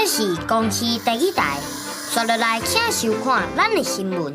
這是公視第一台，紲落來請收看咱的新聞。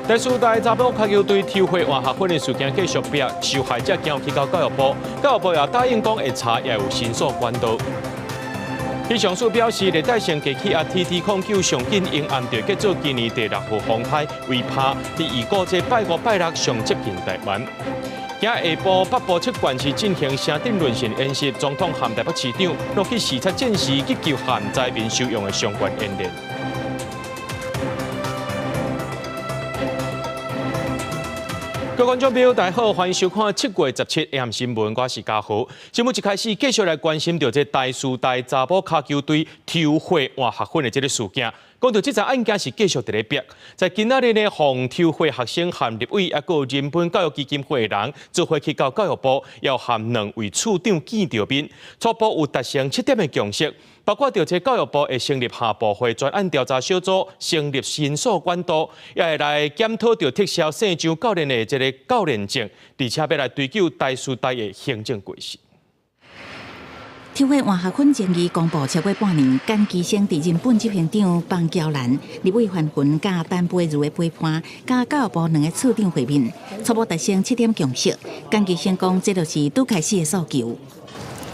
台師大查某跤球隊抽血換學分的事件繼續逼，受害者驚去到教育部，教育部也答應講會查，也有申訴管道。氣象署表示，熱帶性低氣壓 TT09上緊迎暗就結束今年第六號風颱維帕，佇預估這拜五拜六上接近台灣。今下晡北部七縣市進行城鎮淪陷演習，總統和台北市長攏去視察戰時急救和災民收容的相關演練。各位觀眾朋友，大家好，歡迎收看7月17 AM 新聞，我是嘉豪。節目一開始，繼續來關心著這台師大查某跤球隊抽血換學分的這个事件。講到這樁案件是繼續佇咧逼，在今仔日呢，予抽血學生和立委，抑閣有人本教育基金會的人，做伙去到教育部，要和兩位處長見著面，初步有達成七點的共識，包括著這教育部會成立下部會專案調查小組，成立申訴管道，也會來檢討著撤銷姓張教練的這个教練證，而且欲來追究台師大的行政過失。抽血換學分爭議公布超過半年，簡其生佇人本執行長方嬌蘭、立委范雲佮陳培如的陪伴，佮教育部兩个處長會面，初步達成七點共識。簡其生講，這就是拄開始的訴求。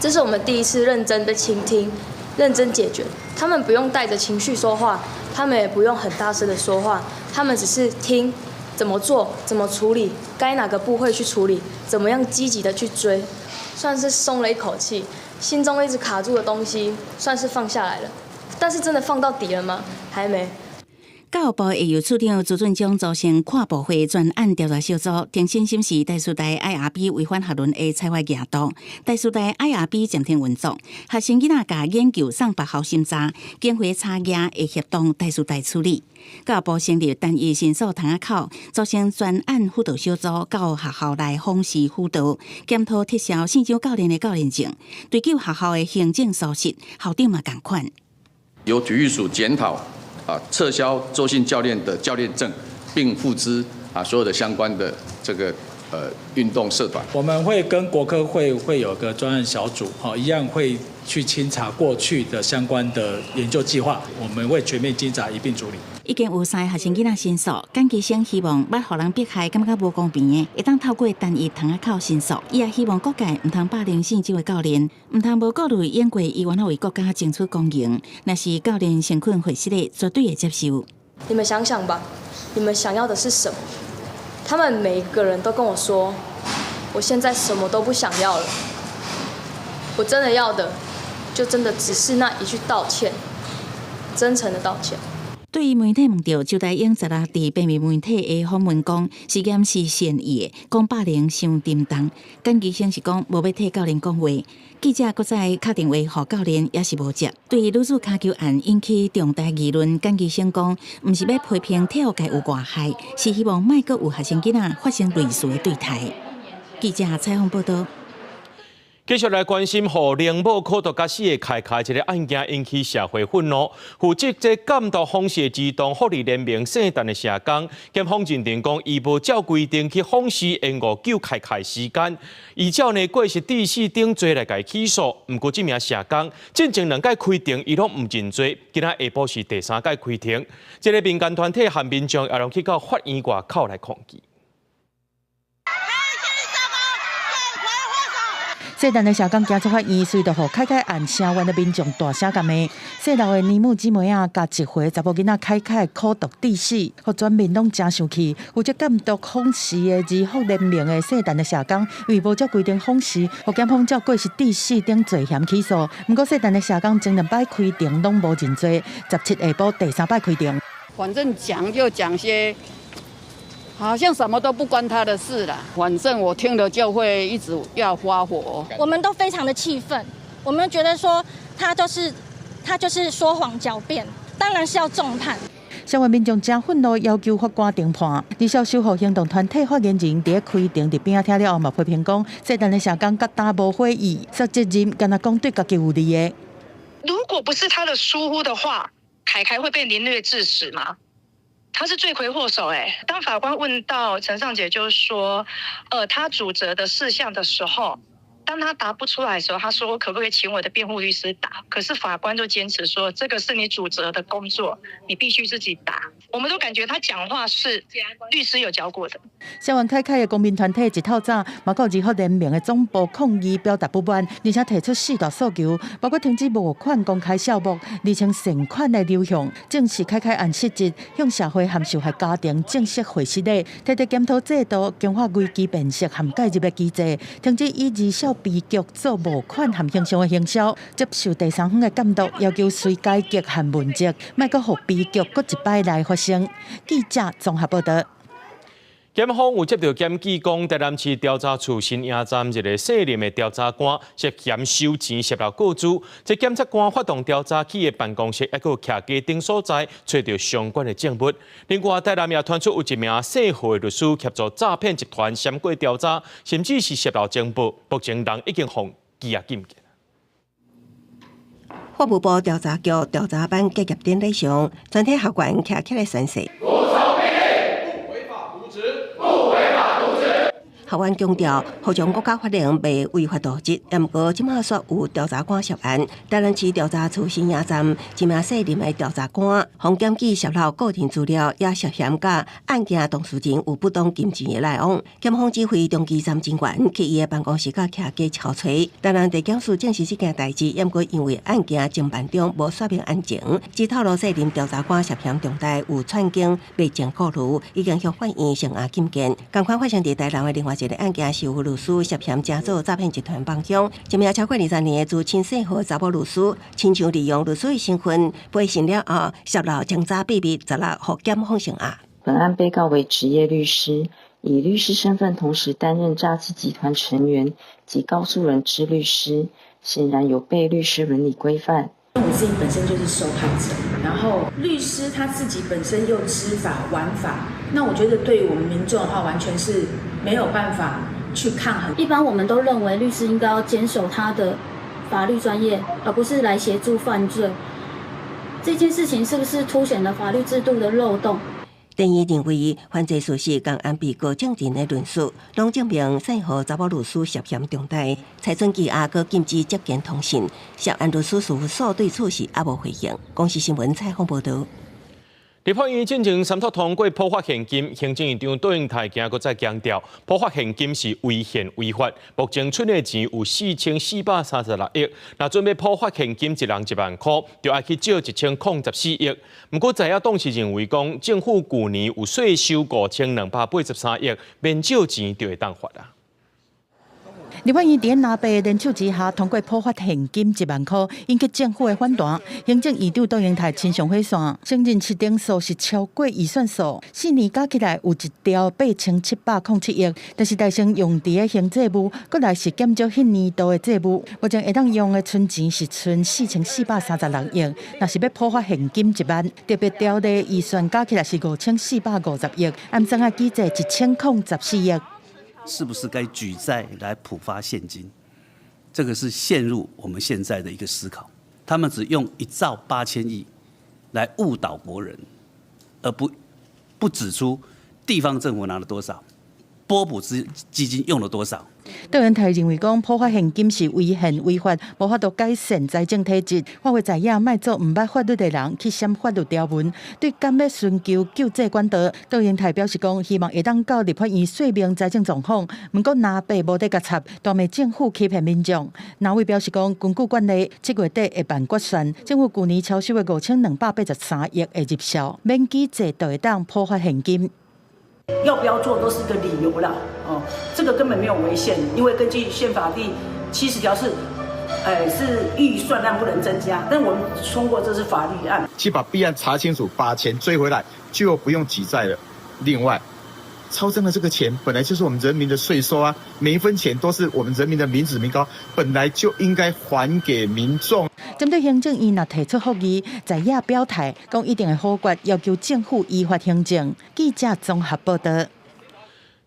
這是我們第一次認真的傾聽，認真解決。他們不用帶著情緒說話，他們也不用很大聲的說話，他們只是聽怎麼做、怎麼處理，該哪個部會去處理，怎麼樣積極的去追，算是鬆了一口氣。心中一直卡住的東西，算是放下來了，但是真的放到底了嗎？還沒。教育部會由處長朱俊章組成跨部會專案調查小組，重新審視台師大 IRB 違反學倫的裁罰額度。台師大 IRB 暫停運作，學生囡仔共研究送別校審查，經費差額會協同台師大處理。教育部成立單一申訴窗仔口，組成專案輔導小組，到學校來訪視輔導，檢討撤銷姓張教練的教練證，追究學校的行政疏失，校長嘛仝款。由體育署檢討。撤銷周姓教練的教練證，並付之所有的相關的這個運動社團。我們會跟國科會會有個專案小組，一樣會去清查過去的相關的研究計劃，我們會全面稽查一併處理。已經有三个學生囡仔申訴，簡其生希望捌予人迫害，感覺無公平的，會當透過單一窗仔口申訴。伊也希望各界毋通霸凌姓周的教練，毋通無顧慮演過伊原來為國家爭取光榮。若是教練誠懇回失的，絕對會接受。你們想想吧，你們想要的是什麼？他們每一個人都跟我說，我現在什麼都不想要了。我真的要的，就真的只是那一句道歉，真誠的道歉。對於媒體問著周大英十六佇平面媒體的訪問講，事件是善意的，講霸凌傷沉重。簡其生是講無欲替教練講話，記者閣再敲電話予教練也是無接。對於女子跤球案引起重大議論，簡其生講，毋是欲批評體育界有外害，是希望莫閣有學生囡仔發生類似的對待。記者採訪報導。繼續來關心，予奶母苦毒佮死的凱凱這个案件引起社會憤怒。負責這監督訪視的兒童福利聯盟姓陳的社工，檢方認定講，伊無照規定去訪視延誤救凱凱時間，依照呢過失致死等罪來共伊起訴。毋過這名社工進前兩擺開庭，伊攏毋認罪，今仔下晡是第三擺開庭。這个民間團體和民眾也攏去到法院外口來抗議。姓陳的社工行出法院，隨著予凱凱案聲援的民眾大聲共罵。姓劉的奶母姊妹仔，共一歲查某囡仔凱凱苦毒致死，予全民攏誠生氣。負責監督訪視的兒福聯盟的姓陳的社工，因為無照規定訪視，予檢方照過失致死等罪嫌起訴。毋過姓陳的社工前兩擺開庭攏無認罪，17下晡第三擺開庭。反正講就講些。好像什麼都不關他的事啦，反正我聽了就會一直要發火。我們都非常的氣憤，我們覺得說他就是說謊狡辯，當然是要重判。聲援民眾誠憤怒，要求法官重判。兒少守護行動團體發言人佇咧開庭佇邊仔聽了後，嘛批評講，細漢的社工佮今無悔意，說責任敢若講對家己有利的。如果不是他的疏忽的話，凱凱會被凌虐致死嗎？他是罪魁禍首欸。當法官問到陳尚潔，就是說，他主責的事項的時候，當他答不出來的時候，他說我可不可以請我的辯護律師答？可是法官就堅持說，這個是你主責的工作，你必須自己答。我們都感覺他講話是律師有教過的。聲援凱凱的公民團體一透早，嘛到兒福聯盟的總部抗議，表達不滿，而且提出四大訴求，包括停止募款公開數目、釐清善款的流向、正視凱凱案實質、向社會和受害家庭正式會失禮、提出檢討制度、強化危機辨識和介入的機制、停止以兒少悲劇做募款和形象的行銷、接受第三方的監督，要求隨改革和問責，莫閣予悲劇閣一擺來發生。記者綜合報道。檢方有接到檢舉，講台南市調查處新營站一个姓林的調查官涉嫌收錢洩露個資，這檢察官發動調查去伊辦公室，抑閣徛家等所在，揣著相關的證物。另外，台南也傳出有一名姓何的律師協助詐騙集團閃過調查，甚至是洩露情報，目前人已經予羈押禁見。法務部調查局調查班結業典禮上，全體學員徛起來宣誓。不違法瀆職。學員強調，服從國家法令袂違法瀆職。毋過，這馬煞有調查官涉案。台南市調查處新營站一名姓林的調查官，予檢舉洩露個人資料，也涉嫌佮案件當事人有不當金錢的來往。檢方指揮中基站警員去伊的辦公室佮徛家敲揣。台南地檢署證實這件代誌，毋過因為案件偵辦中無說明案情，只透露姓林調查官涉嫌重大有串供賣情顧慮，已經向法院聲押禁見。仝款發生佇台南的另外一個案件是有律師涉嫌成做詐騙集團幫兇，一名超過20年的資深姓何查某律師，親像利用律師的身份培訓了後，洩露偵查秘密，十六予檢方聲押。本案被告為執業律師，以律師身份同時擔任詐欺集團成員及告訴人之律師，顯然有悖律師倫理規範。我自己本身就是受害者，然後律師他自己本身又知法玩法，那我覺得對於我們民眾的話，完全是沒有辦法去抗衡。一般我們都認為律師應該要堅守他的法律專業，而不是來協助犯罪。這件事情是不是凸顯了法律制度的漏洞？電影認為犯罪事實佮案被告證人的論述，攏證明姓何查某律師涉嫌重大，裁准羈押閣禁止接見通訊。涉案律師事務所對此事猶無回應。公視新聞採訪報導。立法院進前三讀通過普發現金，行政院長卓榮泰今仔閣再強調，普發現金是違憲違法。目前賰的錢有4436億，若準備普發現金一人1萬箍，就愛去借1014億。毋過在野黨是認為講，政府舊年有稅收5283億，免借錢就會當發啊。立法院佇藍白聯手之下，通過普發現金1萬箍，引起政府的反彈。行政院長卓榮泰親上火線，承認市定數是超過預算數，4年加起來有1兆8707億，但是台生用佇咧還債務，閣來是減少彼年度的債務。目前會當用的存錢是賰4436億，若是欲普發現金1萬，特別條例預算加起來是5450億，按怎啊舉債1014億。是不是該舉債來普發現金？這個是陷入我們現在的一個思考。他們只用1兆8000億來誤導國人，而不指出地方政府拿了多少，撥補資基金用了多少。卓榮泰認為講普發現金是違憲違法，無法度改善財政體質。發話在野莫做毋捌法律的人去寫法律條文，對敢欲尋求救濟管道，卓榮泰表示講，希望會當到立法院說明財政狀況。毋過藍白無咧共插，大罵政府欺騙民眾。藍委表示講，根據慣例，7月底會辦決算，政府舊年超收的5283億會入數，免舉債就會當普發現金。要不要做都是個理由啦，哦，這個根本沒有違憲，因為根據憲法第70條是，是預算案不能增加，但我們通過這是法律案。去把弊案查清楚，把錢追回來，就不用舉債了。另外，超徵的這個錢本來就是我們人民的稅收啊，每一分錢都是我們人民的民脂民膏，本來就應該還給民眾。針對行政院若提出覆議，在野表態講一定會否決，要求政府依法行政。記者綜合報道。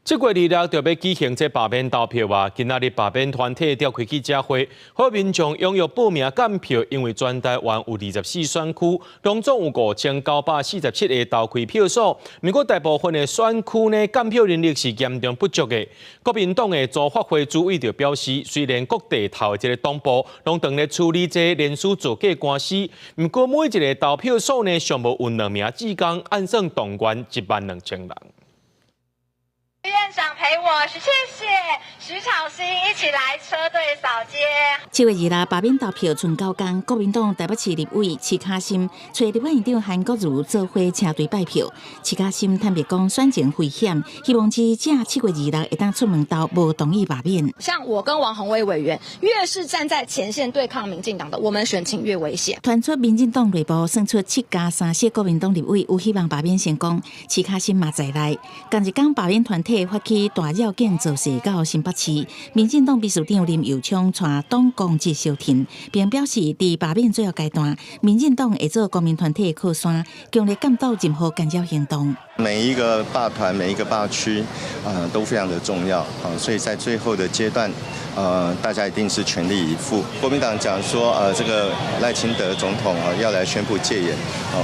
7月26就欲舉行這罷免投票啊！今仔日罷免團體召開記者會，呼籲民眾踴躍報名監票，因為全台灣有24選區，攏總有5947個投開票所，毋過大部分的選區呢，監票人力是嚴重不足的。國民黨的朱發輝主委就表示，雖然各地頭的這個黨部攏當咧處理這連署造假官司，毋過每一个投票所呢，上無有兩名志工，按算動員1萬2千人。院長陪我，謝謝徐巧芯一起來車隊掃街。7月26罷免投票賰9工，國民黨台北市立委徐巧芯揣立法院長韓國瑜做伙車隊拜票。徐巧芯坦白講選情危險，希望支持者7月26會當出門投無同意罷免。像我跟王鴻薇委員，越是站在前線對抗民進黨的，我們選情越危險。傳出民進黨內部算出7加3席國民黨立委有希望罷免成功，徐巧芯嘛在內。仝一工罷免團體發起大繞境造勢到新北市，民進黨秘書長林右昌帶黨公職相挺，並表示佇罷免最後階段，民進黨會做公民團體的靠山，強力監督任何干擾行動。每一個罷團、每一個罷區，都非常的重要，所以在最後的階段，大家一定是全力以赴。國民黨講說，這個賴清德總統啊要來宣布戒嚴，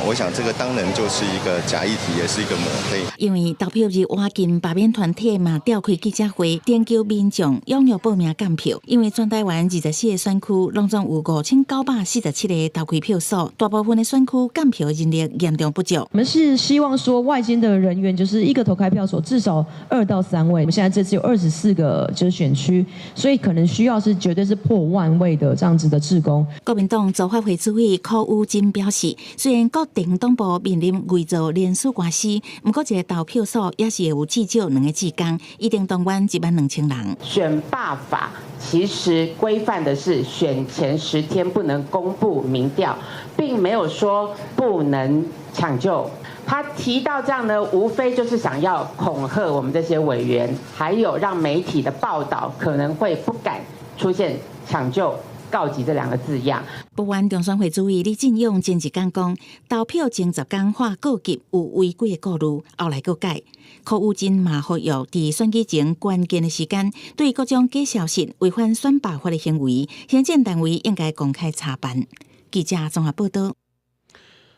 我想這個當然就是一個假議題，也是一個抹黑。因為投票日倚近，罷免團體嘛召開記者會，徵求民眾踴躍報名監票。因為全台灣24個選區，攏總有5947個投開票所，大部分的選區監票人力嚴重不足。我們是希望說外間的人員就是一個投開票所至少2到3位。我們現在這次有24個就是選區，所以可能需要是絕對是破萬位的這樣子的志工。國民黨朱發輝主委柯宇珍表示，雖然各地黨部面臨偽造連署官司，毋過一個投票所也是會有至少兩個志工，一定動員1萬2千人。選罷法其實規範的是選前10天不能公布民調，並沒有說不能搶救。他提到這樣呢，無非就是想要恐嚇我們這些委員，還有讓媒體的報道可能會不敢出現搶救告急這兩個字樣。不過中選會主委李進勇前一工講，投票前10工發告急有違規的顧慮，後來閣改。柯宇珍嘛呼籲，佇選舉前關鍵的時間，對各種假消息、違反選罷法的行為，行政單位應該公開查辦。記者綜合報道。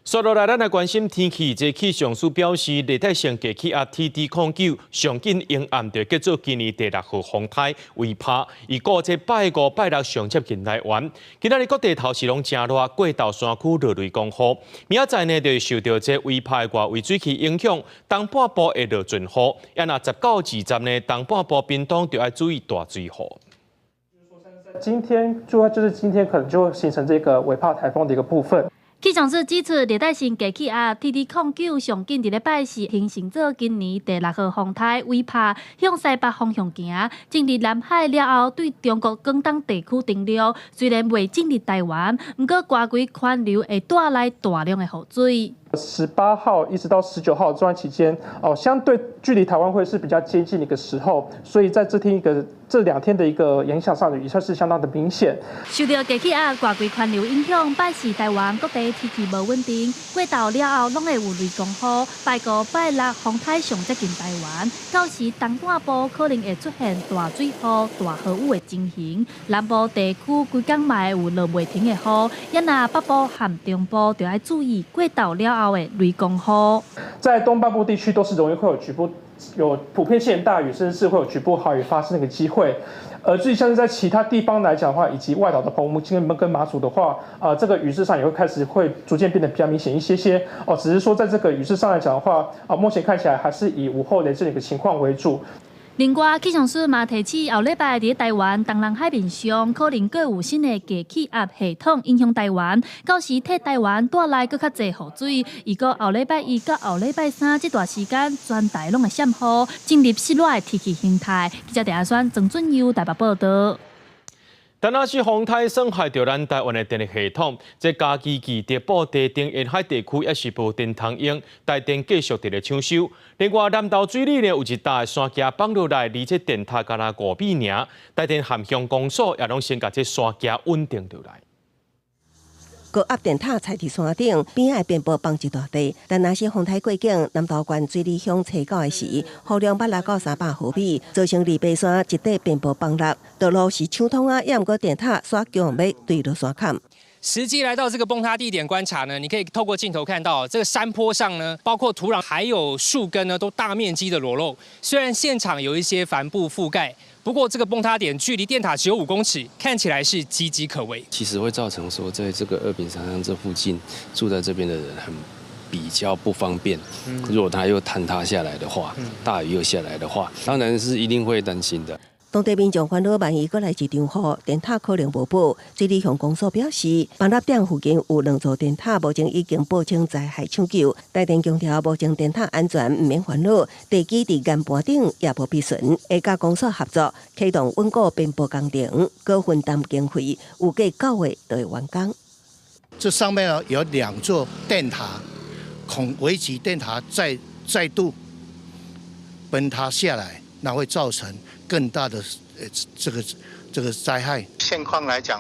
紲落來，咱來關心天氣。這氣象署表示，熱帶性低氣壓 TD09上緊沿岸就叫做今年第六號風颱維帕，預估這拜五、拜六上接近台灣。今仔日各地頭是攏誠熱，過晝山區落雷公雨。明仔載呢，就會受著這維帕的外圍水汽影響，東半部會落陣雨。啊若19、20呢，東半部屏東就愛注意大水雨。今天主要就是今天可能就會形成這個維帕颱風的一個部分。氣象署指出，熱帶性低氣壓 TD09上緊佇咧拜四形成做今年第六號風颱維帕，向西北方向行，進入南海了後，對中國廣東地區登陸。雖然未進入台灣，毋過外圍環流會帶來大量的雨水。18號一直到19號這段期間，哦，相對距離台灣會是比較接近的一個時候，所以在這兩天的一個影響上，也算是相當的明顯。受著低氣壓外圍環流影響，拜四台灣各地天氣無穩定，過晝了後攏會有雷公雨。拜五、拜六風颱上接近台灣，到時東半部可能會出現大水雨、大豪雨的情形。南部地區規工嘛會有落袂停的雨，也若北部和中部就愛注意過晝了後的雷公雨。在東半部地區都是容易會有局部有普遍性大雨，甚至是會有局部豪雨發生的一個機會。而至於像是在其他地方來講的話，以及外島的澎湖、金門跟馬祖的話，這個雨勢上也會開始會逐漸變得比較明顯一些些。哦，只是說在這個雨勢上來講的話，目前看起來還是以午後雷陣雨的情況為主。另外，氣象署嘛提醒，後禮拜佇台灣東南海面上可能閣有新的低氣壓系統影響台灣，到時替台灣帶來閣較濟雨水。預估後禮拜一到後禮拜三這段時間，全台攏會閃雨，進入濕熱的天氣形態。記者鄭阿宣、鄭俊佑台北報道。但若是風颱損害著咱台灣的電力系統，這嘉義基德布地頂沿海地區也是無電通用，台電繼續佇咧搶修。另外南投水里呢有一搭山墘放落來，離這電塔干焦5米爾，台電和鄉公所也攏先共這山墘穩定落來。高壓電塔踩佇山頂，邊仔的邊坡崩一大塊。但若是風颱過境，南投縣水里鄉初九的時，雨量捌來到300毫米，造成二八山一塊邊坡崩落，道路是暢通啊，也毋過電塔煞強欲墜落山坎。實際來到這個崩塌地點觀察呢，你可以透過鏡頭看到，這個山坡上呢，包括土壤還有樹根呢，都大面積的裸露。雖然現場有一些帆布覆蓋，不過這個崩塌點距離電塔只有5公尺，看起來是岌岌可危。其實會造成說，在這個二餅山鄉這附近住在這邊的人很比較不方便。如果它又坍塌下來的話，大雨又下來的話，當然是一定會擔心的。當地民眾煩惱，萬一閣來一場雨，電塔可能無保。水里鄉公所表示，崩落點附近有兩座電塔，目前已經報請災害搶救。台電強調，目前電塔安全，毋免煩惱。地基佇岩盤頂也無破損，會佮公所合作，啟動穩固邊坡工程，閣分擔經費，預計9月就會完工。這上面呢有兩座電塔，恐危及電塔再度崩塌下來，那會造成更大的這個災害。現況來講，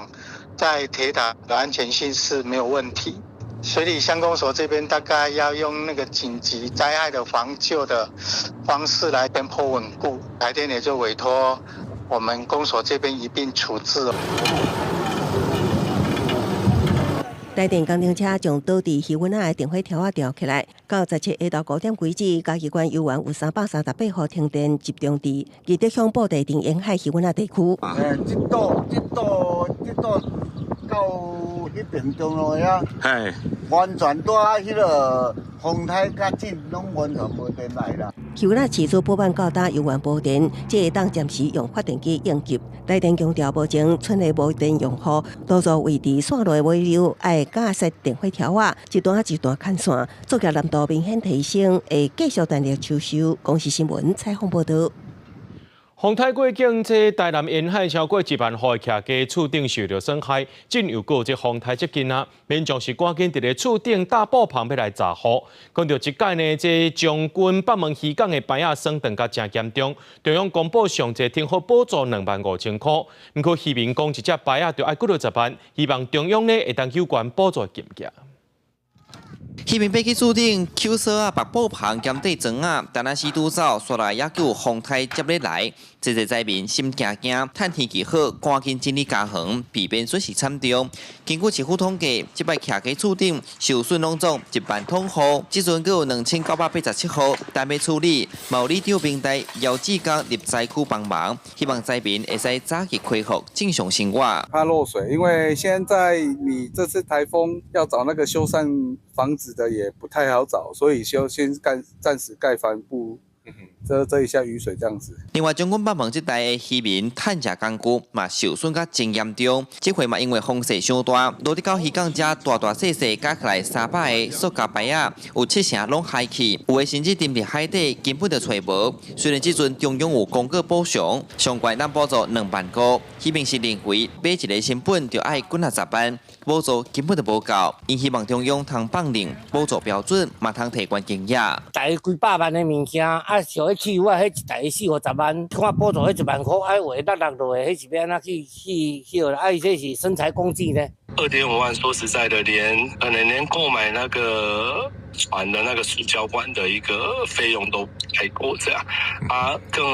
在鐵塔的安全性是沒有問題。水里鄉公所這邊大概要用那個緊急災害的防救的方式來邊坡穩固，台電也就委託我們公所這邊一併處置。台電工程車將倒佇魚塭仔的電火柱仔吊起來，到17下晝5點幾止，嘉義縣猶原有338戶停電集中佇義德鄉布袋鎮沿海魚塭仔地區。這島這島這島到彼邊中路遐，完全拄仔彼個風颱較緊，攏完全無電來啦。魚塭仔市區報辦到今猶原無電，這會當暫時用發電機應急。台電強調，目前村內無電用戶，多數位置線路的尾流愛架設電火柱仔，一段一段牽線，作業難度明顯提升，會繼續全力搶修。公視新聞採訪報導。風颱過境，這台南沿海超過1萬戶徛家厝頂受著損害，進又閣有這風颱接近啊，民眾是趕緊佇咧厝頂搭布棚欲來遮雨。講著這擺呢，這將軍北門漁港的排仔損斷甲誠嚴重，中央公布上濟聽好補助25,000塊，毋過漁民講一隻排仔就愛幾落十萬，希望中央呢會當有關補助金額。漁民爬去厝頂，搝索仔、縛布棚兼綴床仔，但若時拄走，煞來猶閣有風颱接咧來，濟濟災民心驚驚，趁天氣好，趕緊整理家園，避免損失慘重。根據市府統計，這擺徛家厝頂受損攏總1萬通戶，這陣閣有2987戶等欲處理。嘛有里長明代姚志剛入災區幫忙，希望災民會使早日恢復正常生活。怕漏水，因為現在你這次颱風要找那個修繕房子的也不太好找，所以就先蓋，暫時蓋帆布，遮一下雨水這樣子。另外，將軍北門這帶的漁民趁食工具嘛受損甲真嚴重，這回嘛因為風勢傷大，落佇到漁港遮大大細細加起來300個塑膠排仔，有七成攏海去，有的甚至沉佇海底，根本就揣無。雖然這陣中央有公告補償，上懸當補助2萬塊，漁民是認為買一个成本就愛幾若十萬，補助根本就無夠，𪜶希望中央通放定補助標準，嘛通提懸金額。大概幾百萬的物件，啊，像彼汽油啊，彼一台四五十萬，看補助彼1萬塊，啊，話落落落去，彼是欲按怎去去去？啊，伊這是生財工具呢。2.5萬，說實在的，連可能連購買那個船的那個塑膠管的一個費用都還夠這樣，啊，更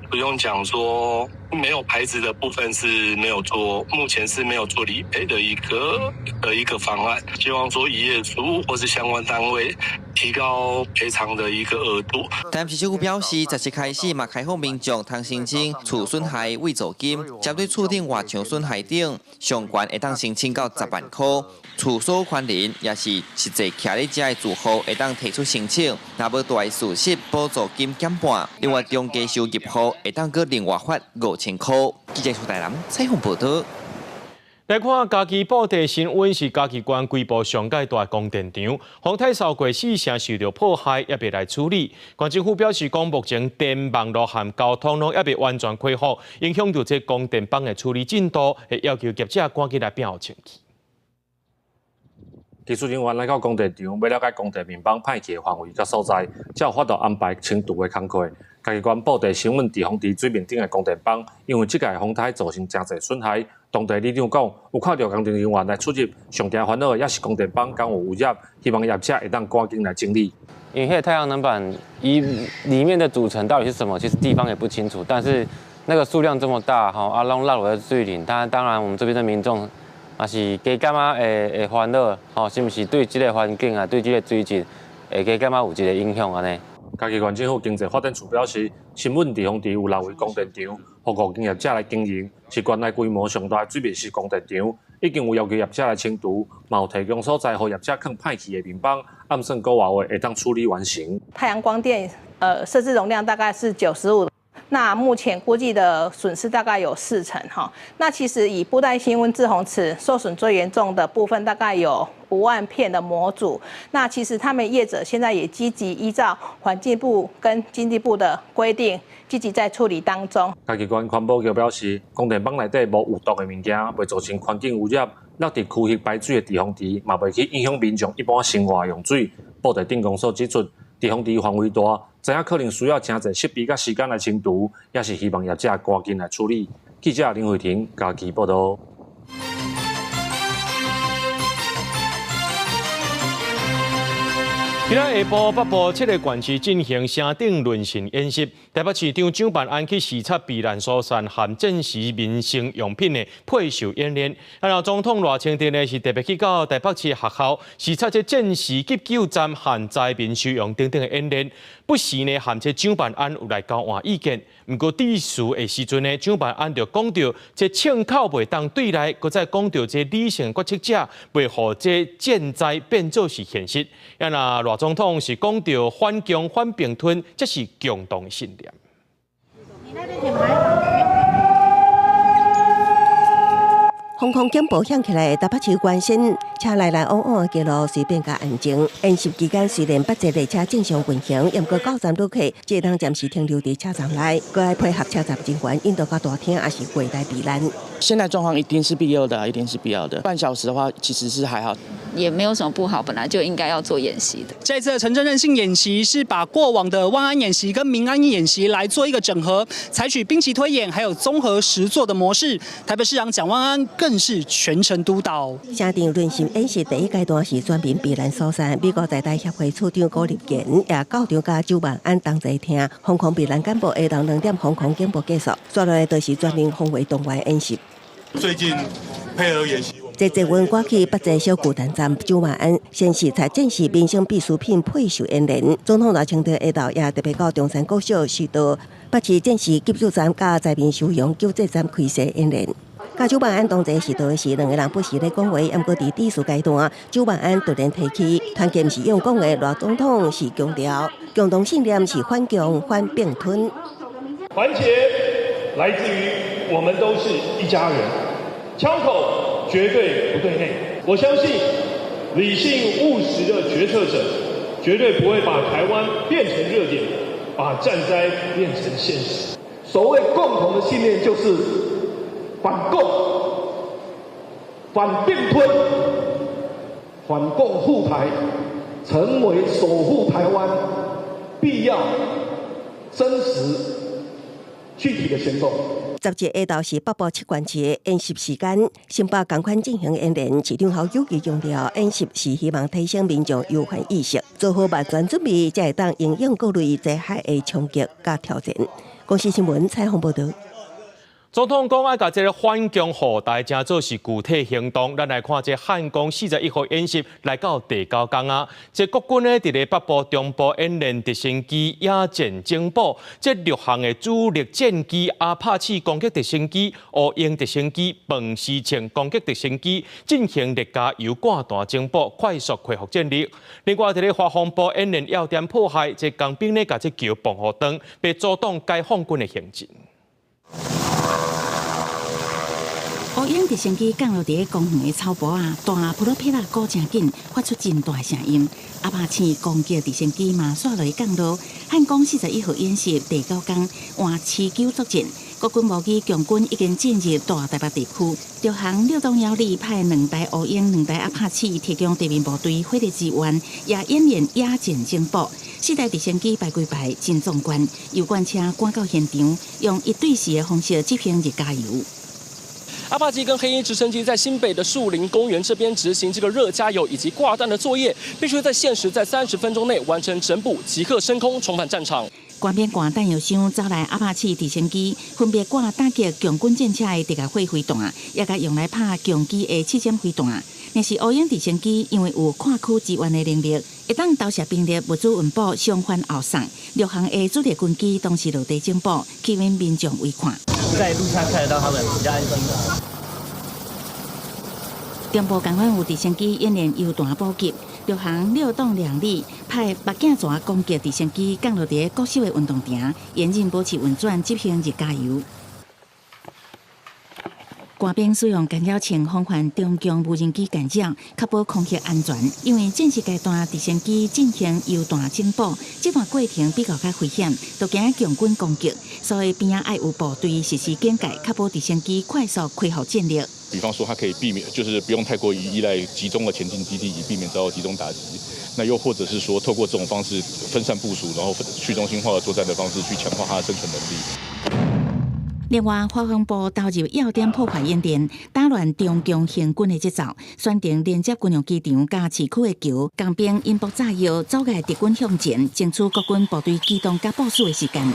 不用講說沒有牌子的部分是沒有做，目前是沒有做理賠的一個方案。希望說漁業署或是相關單位提高賠償的一個額度。台南市政府表示，17開始嘛開放民眾通申請厝損害慰助金，針對厝頂外牆損害等，上懸會當申請到10萬塊。厝所權人也是實際徛咧遮的住戶會當提出申請，若無大損失補助金減半。另外，中低收入戶會當閣另外發5000塊。記者蘇台南採訪報導。來看嘉義布袋新塭是嘉義縣規模上蓋大光電場，風颱掃過四成受著破壞，猶未來處理。縣政府表示講，目前電網路和交通攏猶未完全恢復，影響著這光電板的處理進度，會要求業者趕緊來變予清氣。技術人員來到光電場，欲了解光電面板歹去的範圍佮所在，才有法度安排清除的工課。嘉義縣布袋新塭滯洪池水面頂的光電板，因為這屆風颱造成誠濟損害。當地里長講，有看著工程人員來出入，上驚煩惱的也是光電板敢有污染，希望業者會當趕緊來整理。因為彼個太陽能板，伊裡面的組成到底是什麼，其實地方也不清楚。但是那個數量這麼大，吼啊，攏落落水裡，但當然我們這邊的民眾也是加感覺會煩惱，吼，是毋是對這個環境啊，對這個水質會加感覺有一個影響按呢？嘉義縣政府經濟發展處表示，新塭滯洪池有六位光電場，予五間業者來經營，是縣內規模上大的水面式光電場，已經有要求業者來清除，嘛有提供所在予業者囥歹去的面板，按算個月內會當處理完成。太陽光電，設置容量大概是95。那目前估計的損失大概有4成哈。那其實以布袋新塭滯洪池受損最嚴重的部分，大概有5萬片的模組。那其實他們業者現在也積極依照環境部跟經濟部的規定，積極在處理當中。嘉義縣環保局表示，光電板內底無有毒的物件，袂造成環境污染。落佇區域排水的滯洪池，嘛袂去影響民眾一般生活用水。布袋鎮公所指出，滯洪池範圍大，知影可能需要誠濟設備佮時間來清除，也是希望業者趕緊來處理。記者林慧婷嘉義報導。今仔下晡北部七个縣市進行城頂輪訓演習，台北市長蔣萬安去視察避難疏散和戰時民生用品的配售演練。啊，總統賴清德呢是特別去到台北市學校視察這戰時急救站和災民收容等等的演練，不時呢和這蔣萬安有來交換意見。毋過致辭的時陣呢，蔣萬安就講著這槍口袂當對內，閣再講著這理性決策者袂予這戰災變做是現實。啊，若賴總統是講著反共反併吞，這是共同信念。防空警報響起來，台北市關心車來來往往的街路隨變較安靜。演習期間雖然北捷列車正常運行，毋過到站旅客只當暫時停留佇車站內，閣愛配合車站人員引導到大廳，抑是櫃台避難。現在狀況一定是必要的，一定是必要的。半小時的話，其實是還好，也沒有什麼不好，本來就應該要做演習的。這次的城鎮韌性演習是把過往的萬安演習跟民安演習來做一個整合，採取兵棋推演還有綜合實作的模式。台北市長蔣萬安更是全程督導。城頂輪訓演習第一階段是全民避難疏散，美國在台協會處長高立堅也到場佮蔣萬安同齊聽防空避難幹部下晝2點防空警報結束，紲落來就是全民防衛動員演習。最近配合演習，坐捷運趕去北捷小巨蛋站，蔣萬安先視察戰時民生必需品配售演練。總統賴清德下晝也特別到中山國小視導北市戰時急救站佮災民收容救濟站開設演練。佮蔣萬安同齊視導的是兩个人不時咧講話，毋過佇致辭階段，蔣萬安突然提起團結毋是用講的，賴總統是強調共同信念是反共反併吞。團結來自於我們都是一家人，槍口絕對不對內。我相信理性務實的決策者絕對不會把台灣變成熱點，把戰災變成現實。所謂共同的信念就是反共、反併吞、反共護台，成為守護台灣必要、真實、具體的行動。17下晝是北部七縣市的演習時間，新北仝款進行演練，市長侯友宜強調，演習是希望提升民眾憂患意識，做好萬全準備，才會當應對各類災害的衝擊佮挑戰。公視新聞採訪報導。總統講愛共這个反共護台，成做是具體行動。咱來看這漢光41號演習來到第九工啊！這國軍呢，佇咧北部、中部演練直升機野戰整部，這六項的主力戰機阿帕契攻擊直升機、烏鷹直升機、笨獅銃攻擊直升機進行熱加油掛彈整部，快速恢復戰力。另外，佇咧華防部演練要點破壞，這工兵呢，共這橋防護斷，欲阻擋解放軍的行進。烏烏鷹直升機降落佇公園的草坡啊，大普羅皮拉鼓誠緊，發出真大聲音。阿帕奇攻擊直升機嘛，煞落去降落。漢光41號演習第九工換持久作戰，國軍無機強軍已經進入大台北地區。著航六棟幺里派兩台烏鷹、兩台阿帕奇提供地面部隊火力支援，也演練野戰整部。四台直升機排規排真壯觀，油罐車趕到現場，用一對四的方式執行熱加油。阿帕奇跟黑鷹直升機在新北的樹林公園這邊執行這個熱加油以及掛彈的作業，必須在限時在30分鐘內完成整補，即刻升空重返戰場。官兵掛彈藥箱走來阿帕奇直升機，分別掛打擊共軍戰車的地下火飛彈，也共用來拍強機的刺針飛彈。若是烏鷹直升機，因為有跨區支援的能力，會當投射兵力物資運補雙番後送。陸航的主力軍機同時落地整補，吸引民眾圍看。在路上看得到他們比較安心。中部共款有直升機演練油彈補給，陸航六棟兩里派目鏡蛇攻擊直升機降落佇國小的運動場，嚴陣保持運轉執行熱加油。官兵使用干擾槍防範中共無人機干擾，確保空域安全。因為戰時階段直升機進行油彈整補，這段過程比較較危險，都驚共軍攻擊，所以邊仔愛有部隊實施警戒，確保直升機快速恢復戰力。比方說，它可以避免，就是不用太過於依賴集中的前進基地，以避免遭到集中打擊。那又或者是說，透過這種方式分散部署，然後去中心化的作戰的方式，去強化它的生存能力。另外，國防部投入要點破壞演練，打亂中共行軍的節奏，選定連接軍用機場佮市區的橋，工兵引爆炸藥，阻礙敵軍向前，爭取國軍部隊機動佮部署的時間。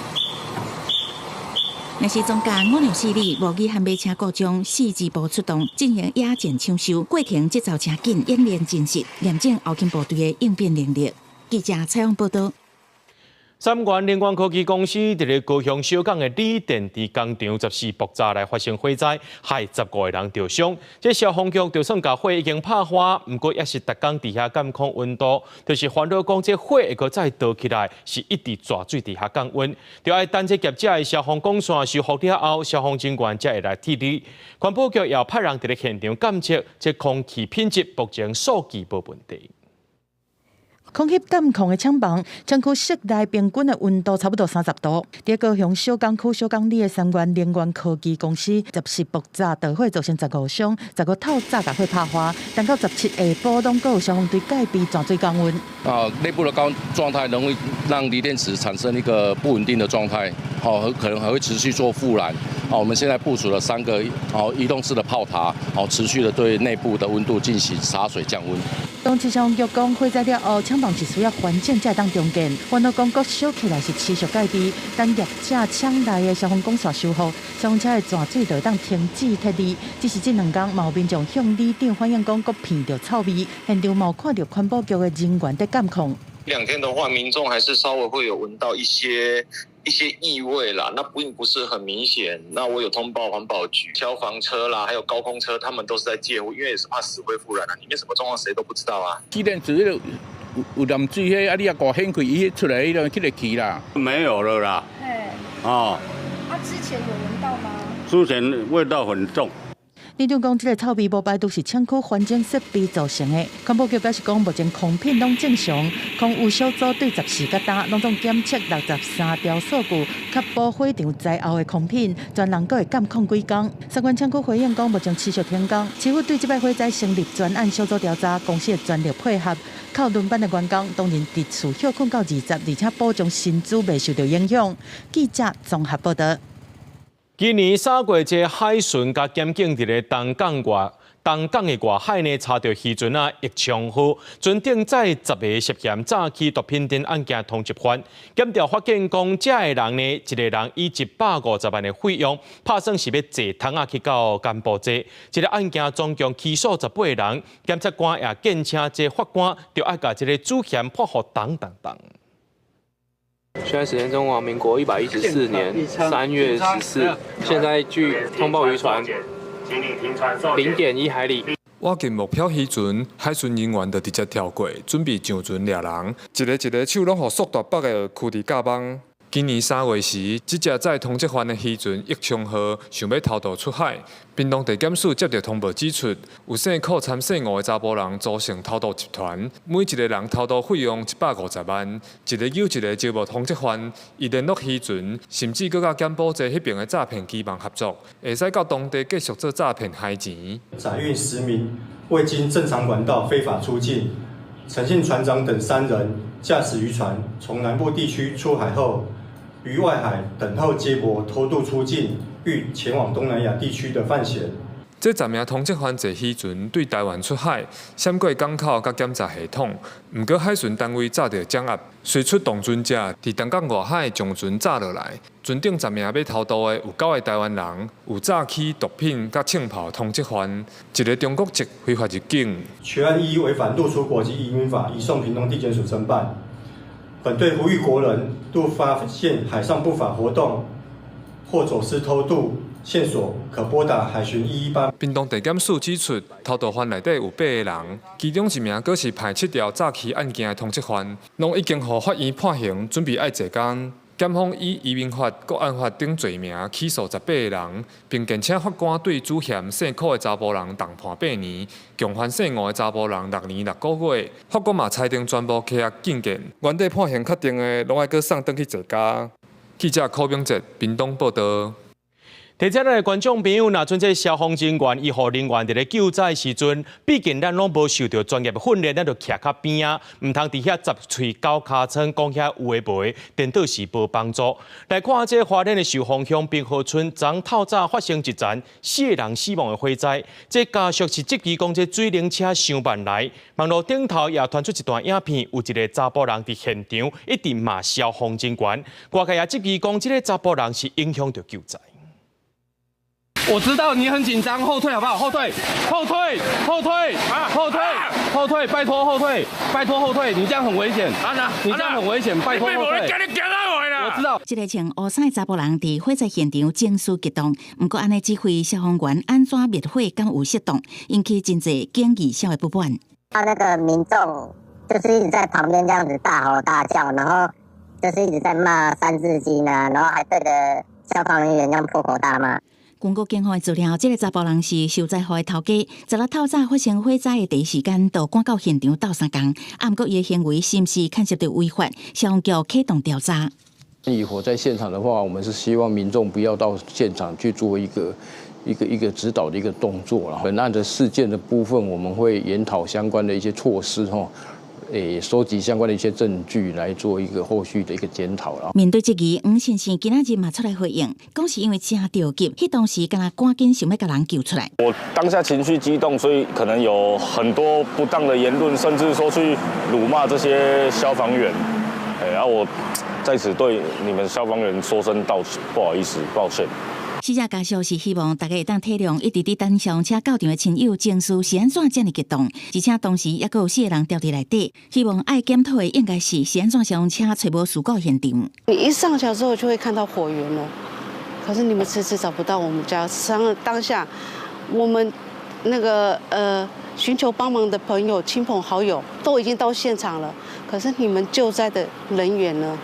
若是裝甲5兩四里無機悍馬車故障，四支部出動進行野戰搶修，過程節奏誠緊，演練真實，驗證後勤部隊的應變能力。記者採訪報道。三元能源科技公司佇咧高雄小港的鋰電池工廠14爆炸來發生火災，害15個人著傷。這消防局就算共火已經拍花，毋過猶是逐工佇遐監控溫度，就是煩惱講這火會閣再著起來，是一直逝水佇遐降溫。著愛等這業者的消防管線修復了後，消防人員才會來撤離。環保局也派人佇咧現場監測這空氣品質，目前數據無問題。空氣監控的廠房，廠區室內平均的溫度差不多30度。佇高雄小港區小港里的三元能源科技公司，14爆炸導火造成15傷，15透早共火拍花，等到17下晡，攏閣有消防隊戒備泉水降溫。啊，內部的高溫狀態容易讓鋰電池產生一個不穩定的狀態，好，可能還會持續做復燃。好，我們現在部署了三個好移動式的炮塔，好，持續的對內部的溫度進行灑水降溫。當時消防局講，火災了後，廠房是需要環境才會當重建。原來講，閣燒起來是持續戒備，等業者廠內的消防管線修復，消防車的泉水就會當停止撤離。只是這兩工，嘛有民眾向里長反映講，閣鼻著臭味，現場嘛有看著環保局的人員佇監控。 2天的話，民眾還是稍微會有聞到一些異味啦，那並不是很明顯。那我有通報環保局、消防車啦，還有高空車，他們都是在戒護，因為也是怕死灰復燃啊。裡面什麼狀況誰都不知道啊。鋰電池彼個有有淋水，彼啊你也蓋掀開，伊出來彼個彼個氣啦。沒有了啦。嘿。哦。啊，之前有聞到嗎？之前味道很重。里長講，這個臭味無排除是廠區環境設備造成的。環保局表示講，目前空品攏正常，空污小組對14佮今攏總檢測63條數據，確保火場災後的空品，專人閣會監控幾工。三元廠區回應講，目前持續停工，市府對這擺火災成立專案小組調查，公司會全力配合。扣輪班的員工當然持續歇睏到20，而且保障薪資袂受到影響。記者綜合報道。今年3月，這海巡佮檢警佇咧東港的外海呢，查著漁船仔益昌號，船頂載10個涉嫌詐欺毒品等案件通緝犯。檢調發現講，這个人呢，一個人以150萬的費用，拍算是欲坐桶仔去到柬埔寨。這个案件總共起訴18個人，檢察官也建請這法官，著愛共這个主嫌判予重重重。現在時間中華民國114年3月14，現在距通報漁船0.1海里。倚近目標漁船，海巡人員就直接跳過，準備上船掠人。一个一个手攏予束大縛的箍佇架網。今年3月時，這隻載通緝犯的漁船益昌號想欲偷渡出海，屏東地檢署接著通報指出，有姓柯參姓吳的查埔人組成偷渡集團，每一个人偷渡費用150萬，一个又一个招募通緝犯，伊聯絡漁船，甚至閣佮柬埔寨彼爿的詐騙機網合作，會使到當地繼續做詐騙害錢。載運10名未經正常管道非法出境，陳姓船長等三人駕駛漁船從南部地區出海後，於外海等候接駁偷渡出境，欲前往東南亞地區的犯嫌。這10名通緝犯坐漁船對台灣出海，閃過港口佮檢查系統。毋過海巡單位早就掌握，隨出動船隻佇東港外海將船炸落來。船頂10名欲偷渡的有九个台灣人，有詐欺毒品佮槍炮通緝犯，一个中國籍非法入境。全案依違反入出國及移民法，移送屏東地檢署偵辦。本隊呼籲國人，若發現海上不法活動或走私偷渡線索，可撥打海巡118。屏東地檢署指出，偷渡犯內底有八個人，其中一名閣是判七條詐欺案件的通緝犯，攏已經予法院判刑，準備愛坐監。檢方以移民法、國安法等罪名起訴18個人，並建請法官對主嫌姓柯的查埔人重判8年，共犯姓吳的查埔人6年6個月。法官嘛裁定全部契約禁見，原底判刑確定的，攏愛閣送轉去坐監。記者柯明哲屏東報導。提醒咱的觀眾朋友，若陣這消防人員、醫護人員佇咧救災時陣，畢竟咱攏無受著專業的訓練，咱就徛較邊仔，毋通佇遐雜喙攪尻川，講遐有的無的，顛倒是無幫助。來看這花蓮的壽豐鄉平和村，昨透早發生一場四个人死亡的火災，這家屬是質疑講這水冷車傷慢來，網路頂頭也傳出一段影片，有一个查埔人佇現場一直罵消防人員，外界也質疑講這个查埔人是影響著救災。我知道你很緊張，後退好不好？後退，後退，後退，後退，後退，拜託後退，拜託後退，你這樣很危險，你這樣很危險，拜託後退。我知道。這个穿烏衫的查埔人佇火災現場情緒激動，毋過按呢指揮消防員按怎滅火，敢有適當，引起真濟警議社會不滿。他那個民眾就是一直在旁邊這樣子大吼大叫，然後就是一直在罵三字經啊，然後還對著消防人員這樣破口大罵。根據警方的資料，這个查埔人是受災戶的頭家，昨日透早發生火災的第一時間，就趕到現場鬥相共。啊，毋過伊的行為是毋是牽涉著違法？消防局啟動調查。以火災現場的話，我們是希望民眾不要到現場去做一個指導的一個動作啦。本案的事件的部分，我們會研討相關的一些措施，吼。收集相關的一些證據來做一個後續的一個檢討啦。面對質疑，黃先生今仔日嘛出來回應，講是因為真著急，彼當時敢若趕緊想欲共人救出來。我當下情緒激動，所以可能有很多不當的言論，甚至說去辱罵這些消防員。然後我在此對你們消防員說聲道歉，不好意思，抱歉。死者家屬是希望大家會當體諒，一直佇等消防車到場的親友情緒是按怎遮爾激動，而且當時猶閣有四个人牢佇內底，希望愛檢討的應該是是按怎消防車揣無事故現場。你一上橋之後就會看到火源了，可是你們遲遲找不到我們家。當下，我們那個尋求幫忙的朋友、親朋好友都已經到現場了，可是你們救災的人員呢，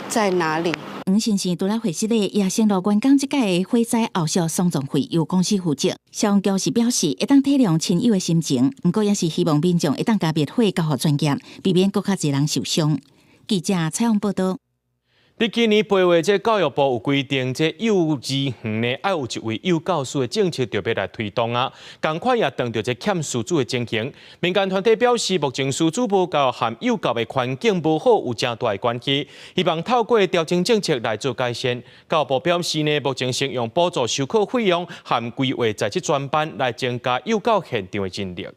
在哪裡？黃先生除了會失禮，也承諾員工這擺的火災後續喪葬費由公司負責。消防局是表示會當體諒親友的心情，毋過也是希望民眾會當共滅火交予專業，避免閣較濟人受傷。記者採訪報導。佇今年8月，這教育部有規定，這幼稚園呢愛有一位幼教師的政策著欲來推動啊。仝款也當著這欠師資的情形，民間團體表示，目前師資無夠和幼教的環境無好有誠大的關係，希望透過調整政策來做改善。教育部表示呢，目前先用補助授課費用和規劃在職專班來增加幼教現場的人力。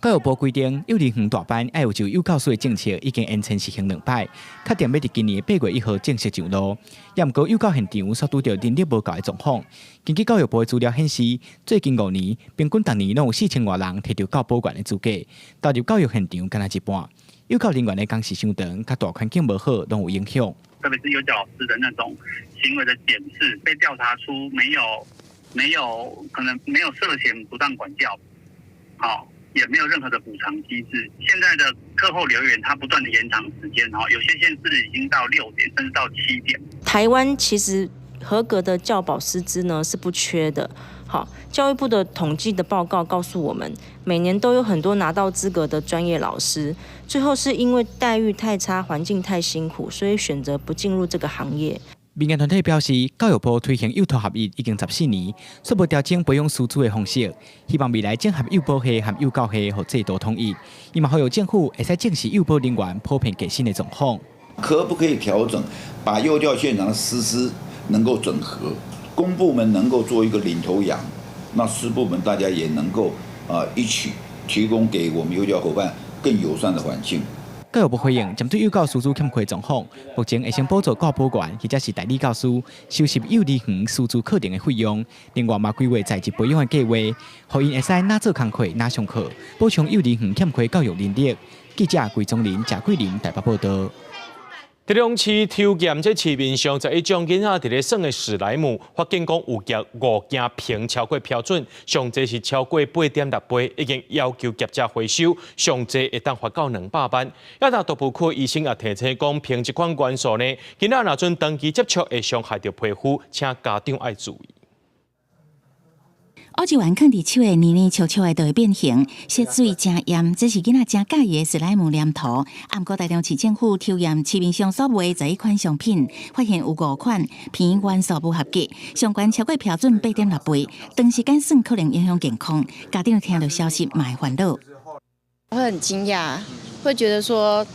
教育部規定，幼兒園大班愛有一位幼教師的政策已經延伸實行兩擺，確定欲佇今年8月1號正式上路。也毋過幼教現場所拄著人力無夠的狀況。根據教育部的資料顯示，最近5年平均逐年攏有4000外人提著教保員的資格，投入教育現場，敢若一半。幼教人員的工時傷長，佮大環境無好，攏有影響。特別是幼教老師的那種行為的檢視，被調查出沒有可能沒有涉嫌不當管教，好。也沒有任何的補償機制。現在的課後留園，它不斷的延長時間，有些縣市已經到6點，甚至到7點。台灣其實合格的教保師資呢是不缺的。好，教育部的統計的報告告訴我們，每年都有很多拿到資格的專業老師，最後是因為待遇太差、環境太辛苦，所以選擇不進入這個行業。民間團體表示，教育部推行幼托合一已經14年，煞無調整培養師資的方式，希望未來整合幼保系和幼教系，予制度統一。伊嘛呼籲政府會使正視幼保人員普遍低薪的狀況。可不可以調整，把幼教現場的師資能夠整合？公部門能夠做一個領頭羊，那私部門大家也能夠一起提供給我們幼教夥伴更友善的環境。教育部回應，針對幼教師資欠缺狀況，目前會先補助教保員或者是代理教師修習幼兒園師資課程的費用。另外嘛，規劃在職培養的計劃，予𪜶會使哪做工課哪上課，補充幼兒園欠缺教育人力。記者桂宗林、謝桂林台北報道。台中市抽驗這市面上11種囡仔佇咧耍的史萊姆，發現講有夾5件硼超過標準，上濟是超過8.6倍，已經要求業者回收，上濟會當罰到200萬。啊，但大埔區醫生也提醒講，硼這款元素呢，囡仔若準長期接觸會傷害著皮膚，請家長愛注意。烏汁丸囥佇手的黏黏稠稠的就會變形，色水誠艷，這是囡仔誠佮意的史萊姆黏土。啊，毋過台中市政府抽驗市面上所賣11款商品，發現有五款硼元素無合格，上懸超過標準8.6倍，長時間耍可能影響健康。家長聽到消息嘛會煩惱，會很驚訝，會覺得說，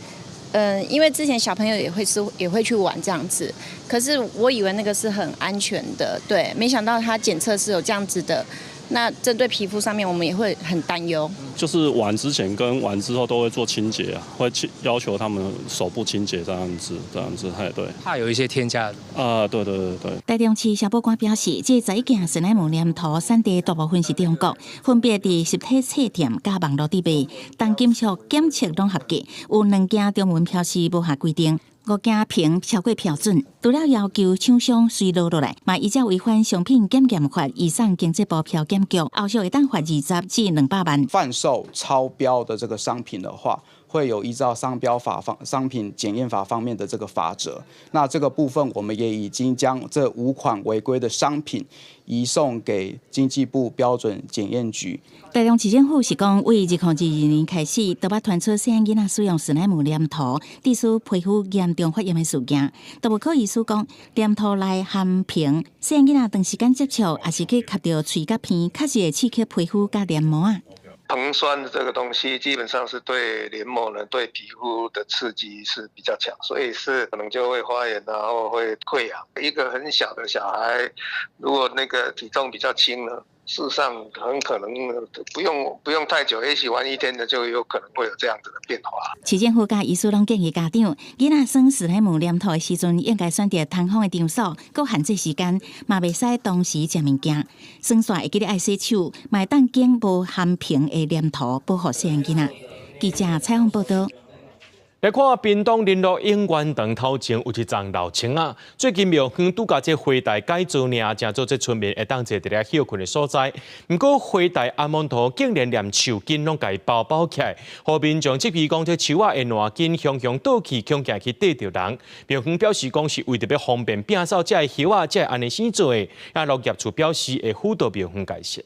因為之前小朋友也會吃，也會去玩這樣子，可是我以為那個是很安全的，對，沒想到它檢測是有這樣子的。那針對皮膚上面，我們也會很擔憂。就是玩之前跟玩之後都會做清潔啊，會要求他們手部清潔這樣子，這樣子，係對。怕有一些添加。啊，對對對對。台中市消保官表示，這11件史萊姆黏土產地大部分是中國，分別佇實體冊店佮網路佇賣，重金屬檢測攏合格，有兩件中文標示無合規定。五件硼超過標準，除了要求廠商隨落落來，嘛依照違反商品檢驗法，移送經濟部標檢局，後續會當罰20至200萬。販售超標的這個商品的話，會有依照商標法方商品檢驗法方面的這個罰則。那這個部分，我們也已經將這五款違規的商品移送給經濟部標準檢驗局。台中市政府是講，為2022年開始，都捌傳出細漢囡仔使用史萊姆黏土，致使皮膚嚴重發炎的事件。動物科醫師講，黏土內含硼，細漢囡仔長時間接觸，抑是去吸著喙佮鼻，確實會刺激皮膚佮黏膜啊。硼酸這個東西基本上是對黏膜呢、對皮膚的刺激是比較強，所以是可能就會發炎，然後會潰瘍。一個很小的小孩，如果那個體重比較輕呢，事實上很可能不用太久，也許玩一天的就有可能會有這樣子的變化。市政府佮醫師攏建議家長，囡仔耍史萊姆黏土的時陣，應該選擇通風的場所，閣限制時間，嘛袂使同時食物件。耍煞會記得愛洗手，嘛會當揀無含硼的黏土保護細漢囡仔。記者採訪報道。來看屏東麟洛永源堂頭前有一叢老樹仔，最近廟方拄共這花袋改造爾，成做這村民會當坐佇咧歇睏的所在。毋過花袋阿門塗竟然連樹根攏共伊包包起來，予民眾質疑講這樹仔的爛根雄雄倒去，恐驚去硩著人。廟方表示講是為著欲方便摒掃這个葉仔，才會按呢生做的。啊，農業處表示會輔導廟方解釋。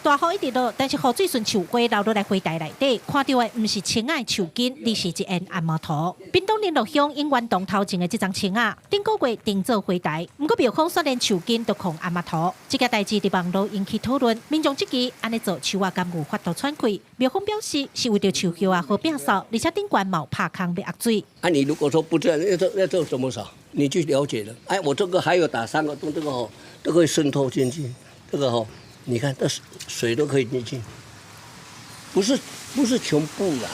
大雨一直落，但是雨水順樹瓜流落來花台內底，看著的毋是樹仔的樹根，而是一片红毛塗。屏東麟洛鄉永源洞頭前的這叢樹仔，頂個月定做花台，毋過廟方煞連樹根都囥紅毛塗。這件代誌佇網路引起討論，民眾質疑按呢做樹仔敢有法度喘氣？廟方表示是為著樹葉仔好摒掃，而且頂懸嘛有拍空欲壓水。啊，你如果說不這樣，那這怎麼掃？你去了解了。哎，我這個還有打三個洞，這個吼都可以滲透進去，這個吼。你看，這水都可以進去，不是全部啦。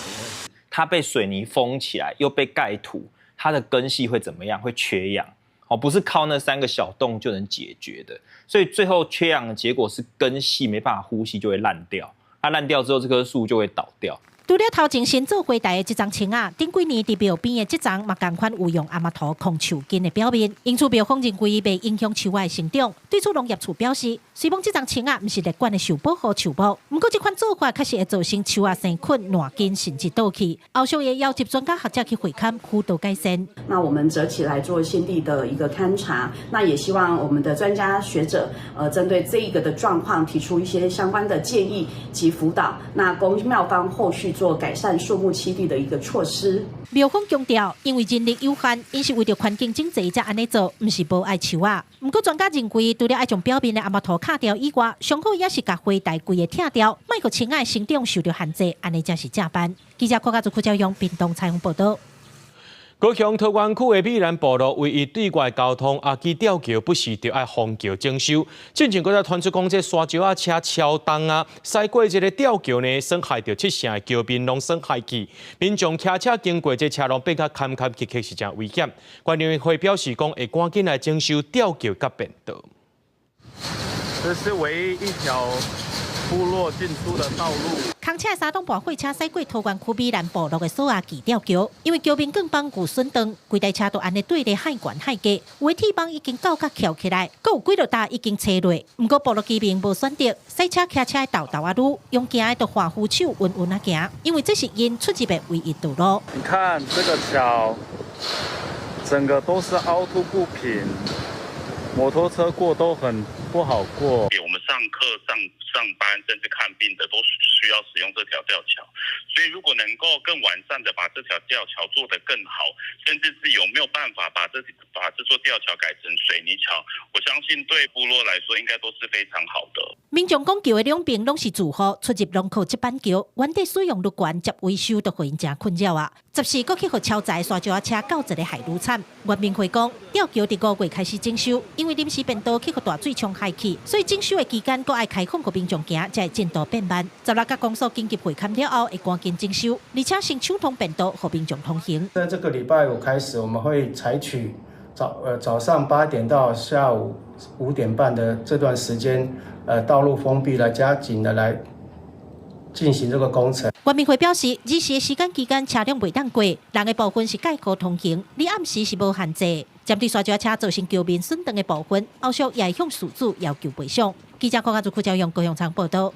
它被水泥封起來，又被蓋土，它的根系會怎麼樣？會缺氧哦，不是靠那三個小洞就能解決的。所以最後缺氧的結果是根系沒辦法呼吸，就會爛掉。它爛掉之後，這棵樹就會倒掉。除了頭前先做花台的這叢青仔，頂幾年佇廟邊的這叢嘛仝款有用紅毛塗囥樹根的表面，因此廟方認為袂影響樹仔的成長。對此農業處表示，雖罔這叢青仔毋是列管的受保護樹木，毋過這款做法確實會造成樹仔生菌、爛根甚至倒去。後續會邀集專家學者去會勘輔導改善。那我們擇期來做現地的一個勘察，那也希望我們的專家學者，針對這一個的狀況提出一些相關的建議及輔導，那供廟方後續做改善樹木棲地的一個措施。廟方強調，因為人力有限，𪜶是為著環境整齊才按呢做，毋是無愛樹仔。毋過專家認為，除了愛將表面的紅毛塗敲掉以外，上好也是共花台規个拆掉，莫予青仔生長受著限制，按呢才是正範。記者郭家祖、柯昭勇屏東採訪報導。高雄桃源區的美蘭部落唯一對外交通阿基吊橋不時著愛封橋整修。進前閣再傳出講，這沙石仔車超重啊，駛過這个吊橋呢，損害著七成的橋面攏損害去。民眾騎車經過這車路變較坎坎坷坷，是誠危險。管理會表示講，會趕緊來整修吊橋佮便道。這是唯一一條部落進出的道路。空車三擋半貨車駛過桃源區美蘭部落的索仔基吊橋，因為橋面鋼板有損斷，規台車都按呢對咧海懸海低，有的鐵網已經到甲翹起來，閣有幾落搭已經切落。毋過部落居民無選擇，駛車騎車的沓沓仔擼，用行的就換扶手穩穩仔行，因為這是𪜶出入的唯一道路。你看這個橋，整個都是凹凸不平，摩托車過都很不好過。我們上課、上班甚至看病的都需要使用這條吊橋，所以如果能夠更完善的把這條吊橋做得更好，甚至是有沒有辦法把這座吊橋改成水泥橋，我相信對部落來說應該都是非常好的。民眾講橋的兩邊攏是住戶，出入攏靠這板橋，原底使用率懸，接維修都予𪜶誠困擾啊。14閣去予超載沙石仔車到一个害愈慘。原民會講，吊橋佇5月開始整修，因為臨時便道去予大水沖害去，所以整修的期間閣愛開放予民眾行，才會進度變慢。16佮公所緊急會勘了後，會趕緊整修，而且先暢通便道，予民眾通行。在這個禮拜五開始，我們會採取早上8點到下午5點半的這段時間，道路封閉來加緊的來進行這個工程。原民會表示，日時的時間期間車輛袂當過，人的部分是蓋過通行，你暗時是無限制。針對沙石車造成橋面損斷的部分，後續也會向事主要求賠償。記者郭家祖、柯昭勇高雄場報導。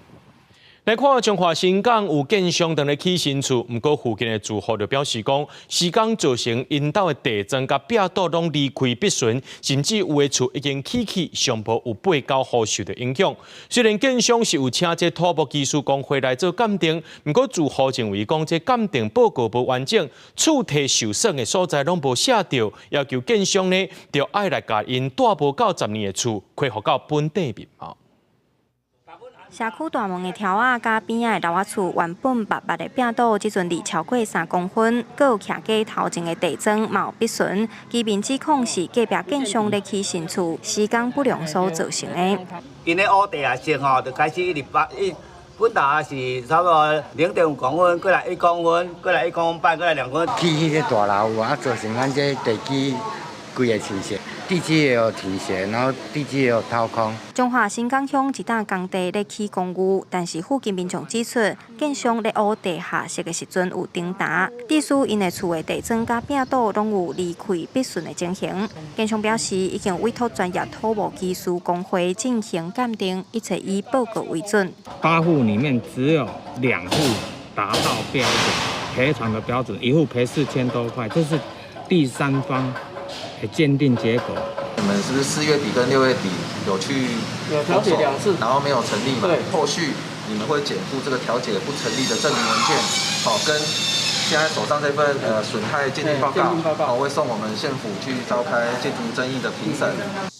來看彰化新港有建商佇咧起新厝，毋過附近的住戶就表示講，施工造成𪜶兜的地磚佮壁堵攏離開筆順，甚至有的厝已經起去，上無有八九雨受著影響。雖然建商是有請這土木技師公會來做鑑定，毋過住戶認為講這鑑定報告無完整，厝體受損的所在攏無寫著，要求建商呢，著愛來共𪜶蹛無夠10年的厝恢復到本底面貌。社區大門的柱仔佮邊仔的樓仔厝原本密密的壁堵，這陣離超過3公分，閣有徛家頭前的地磚嘛有筆順，居民指控是隔壁建商咧起新厝，施工不良所造成的。𪜶咧挖地下室吼，就開始一直挖一，本來是差不多0.5公分，過來1公分，過來1公分半，過來2公分。起彼个大樓啊，造成咱這地基規个傾斜，地基也有傾斜，然後地基也有掏空。彰化新港鄉一棟工地咧起公寓，但是附近民眾指出，建商咧挖地下室的時陣有停埕，致使𪜶的厝的地磚佮壁堵攏有離開筆順的情形。建商表示，已經委託專業土木技師公會進行鑑定，一切以報告為準。8戶裡面只有2戶達到標準，賠償的標準，一戶賠4000多塊，這是第三方鑑定結果。你們是不是4月底跟6月底有去有調解2次，然後沒有成立嘛？對。後續你們會檢附這個調解不成立的證明文件，好，跟現在手上這份損害鑑定報告，好，會送我們縣府去召開建築爭議的評審。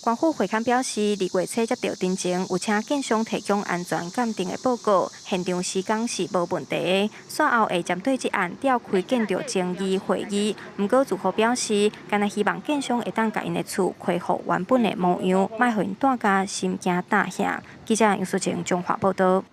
官府會勘表示，2月初接著陳情，有請建商提供安全鑑定的報告，現場施工是無問題的。煞後會針對這案召開建築爭議會議。毋過住戶表示，干焦希望建商會當共𪜶的厝恢復原本的模樣，莫予𪜶蹛甲心驚膽嚇。記者楊淑晴彰化報導。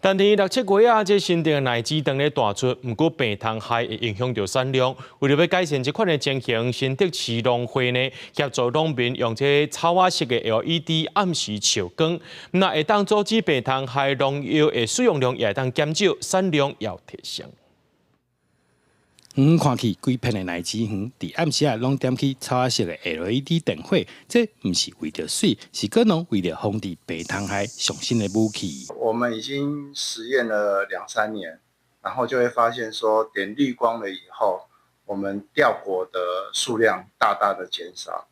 但佇六七月啊，這新竹的奶蓆當咧大出，毋過病蟲害會影響著產量。為著欲改善這款的情形，新竹市農會呢協助農民用這草仔色的 LED 暗時照光，若會當阻止病蟲害，農藥的使用量也會當減少，產量也有提升。遠遠看去，規片的奶蓆園，佇暗時仔攏點起草仔色的 LED 燈火，這毋是為著媠，是果農為著防治病蟲害上新的武器。我們已經實驗了兩三年，然後就會發現說，點綠光了以後，我們掉果的數量大大的減少，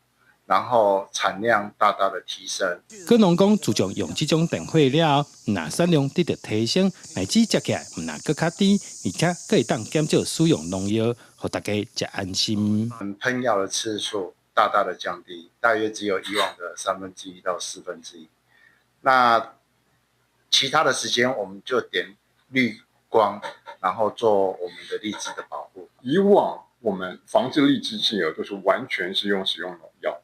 然後產量大大的提升。果農講，自從用這種電火了後，毋但產量得著提升，奶蓆食起來毋但閣較甜，而且閣會當減少使用農藥，予大家食安心。噴藥的次數大大的降低，大約只有以往的1/3到1/4。那其他的時間，我們就點綠光，然後做我們的荔枝的保護。以往我們防治荔枝企蛾都是完全是用使用農藥。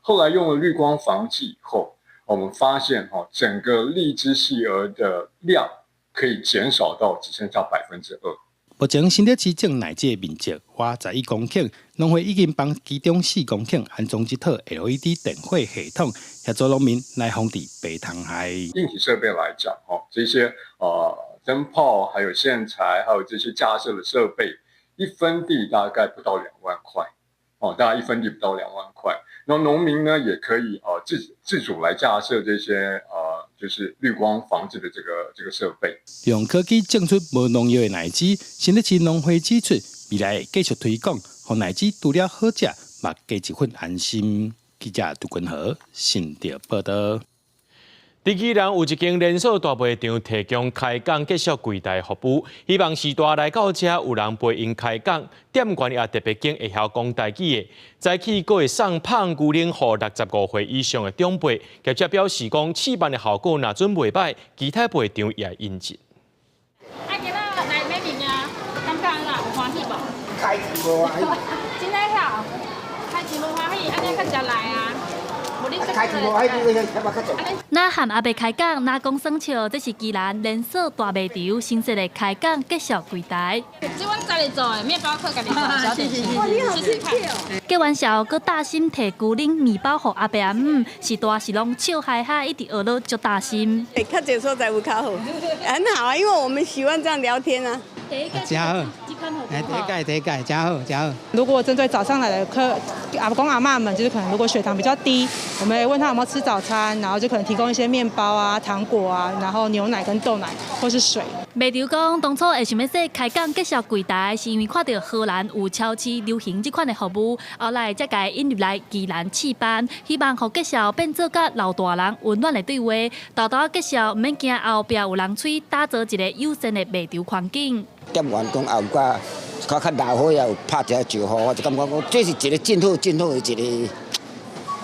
後來用了綠光防治以後，我們發現哈，整個荔枝細蛾的量可以減少到只剩下2%。目前新竹市種奶蓆的面積約11公頃，農會已經幫其中4公頃安裝這套 LED 電火系統，協助農民來防治病蟲害。硬體設備來講，哦，這些燈泡、還有線材、還有這些架設的設備，一分地大概不到2萬塊，哦，大概一分地不到2萬塊。那農民呢，也可以自主來架設這些就是綠光防治的這個設備。用科技種出無農藥的奶蓆，新竹市農會指出，未來會繼續推廣，予奶蓆除了好食，嘛加一份安心。記者杜君和新竹報導。佇基隆有一間連鎖大賣場提供開講介紹櫃台服務，希望序大來到遮有人陪𪜶開講，店員也特別緊會曉講台語的。早起閣會送麭牛奶予65歲以上的長輩。業者表示講，試辦的效果若準袂䆀，其他賣場也會引進。啊，今仔來買物件，感覺按怎？有歡喜無？開錢無歡喜。真的曉？開錢無歡喜，按呢較常來啊。若和阿伯開講，若講耍笑，這是基隆連鎖大賣場新設的開講介紹櫃台。這阮家己做的，麵包客家己做的小點心，試試看。過元宵，閣貼心提牛奶麵包予阿伯阿姆，序大是攏笑哈哈，一直學了足貼心。較濟所在有較好，很好啊，因為我們喜歡這樣聊天啊。真好，哎，第一屆第一屆真好真好。如果針對早上來的客阿公阿嬤們，就是可能如果血糖比較低，我們會問他有沒有吃早餐，然後就可能提供一些麵包啊、糖果啊，然後牛奶跟豆奶或是水。賣場講，當初會想欲設開講介紹櫃台，是因為看著荷蘭有超市流行這款的服務，後來才共引入來基隆試辦，希望予介紹變做佮老大人溫暖的對話，沓沓仔介紹，毋免驚後壁有人催，打造一個友善的賣場環境。店員講也有較較較老歲仔有拍一下招呼，我就感覺講這是一個真好真好的一個